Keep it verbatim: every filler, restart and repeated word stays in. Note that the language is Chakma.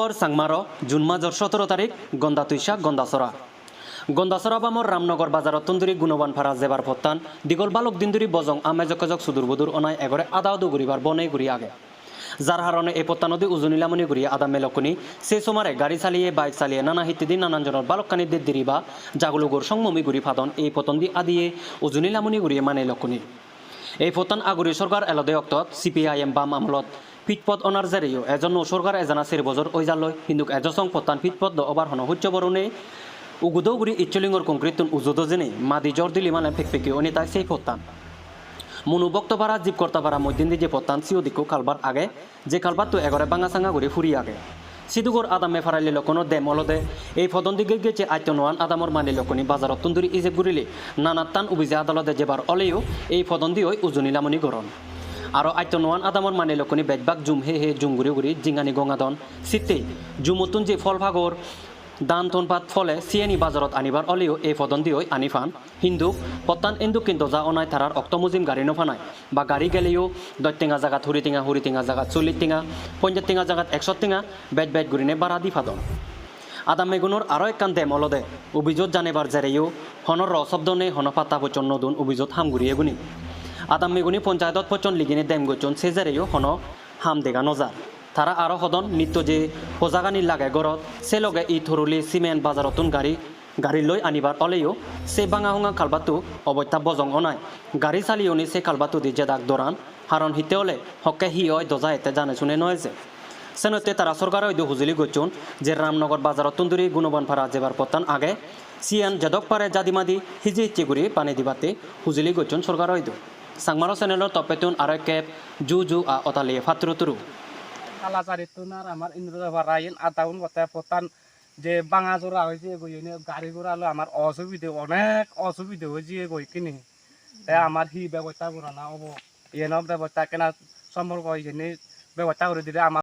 Or Changmaro, June major sotoro tarik, Gonda Tuisa, Gondasora. Gondasora bamor Ramnogor bazarottun duri Gunoban Para jebar pottan, digol balok din duri bojong ame jok jok sudur budur onai egore ada udu guribar bonei guri age. Jar harone ei pottanodi ujuni lamuni guri adamme lokkuni, se somare gari saliye, bike saliye, nana hittedi nanan jonor balokkani deddiri ba jagulugor songmomi guri padon ei pottondi adiye ujuni lamuni guriye mane lokkuni. Ei pottan aguri sorkar elode oktot C P I M bam amolot pitch pot onar jereyo ejo nuo sorkar ejana ser bojor oi jalloi, hintu ejo song pottan pitch pot do obar hono huccho boro nei. Ugudo uguri icholingor concrete-tun ujudo jenei madi jor dili mane pekpeki oni tai sei pottan. Munu Boktopada, Jibkortapara moddhendi je pottan siyot ikko culvert age, je culvert-to egore banga sanga guri puri age. Sidugor adamme paralle lokkuno dem olode ei podondi gej gecche atto nuan adamor mani lokkuni bazarottun duri ijeb gurile nanattan ubije adalode jebar oleyo ei podondi oi ujuni lamuni goron. Aro atto nuan adamor mani lokkuni bej bak jum he he jum guri guri jingani gongadon. Sittei jumuttun je phol pagor, dan ton pat phole siyeni bazarot anibar oleyo ei podondi oi ani pan. Hintu pottan endukkin doja onai tarar okto mujim gari no panai. Ba gari geleyo dosh tenga jagat huri tenga, huri tenga jagat chollish tenga, ponjash tenga jagat ekso tenga bej bej gurine bara di padon. Adammegunor aro ekkan dem olode, ubijot janebar jereyo hono ro sobdo nei, hono patta pocchon no don ubijot ham guriyeguni. Adammeguni ponchayedot pocchon ligine dem gocchon, se jereyo hono ham dega no jar. Tara aro hodon nitto je hojagani lage gorot, se loge it horoli cement bazarottun gari, gari loi anibar oleyo se banga honga culvert-to obosta bojong onai. Gari saliyoni se culvert-todi jedak doran, haron hitte ole hokke hi oi doja ette jane sune no eje. Senotte tara sorkaro idu hujuli gocchon je Ramnogor bazarottun duri Gunoban Para jebar pottan age, siyan jedok pare jadi madi hiji hicche guri bane dibatte hujuli gocchon sorkaro idu. Changmaro channel-or toppettun aro ekkep ju ju a otaliye patturu turu. Kalacharittun ar amar Indrojapara iyen adaun gotte pottan je banga jora oi jeyegoi, iyeni gari gora loi amar osubide, onek osubide oi jeyegoi ikkini. Te amar hi bebosta gorana obo? Iyeno bebosta ekkena sombol goi, iyeni bebosta guri dile amar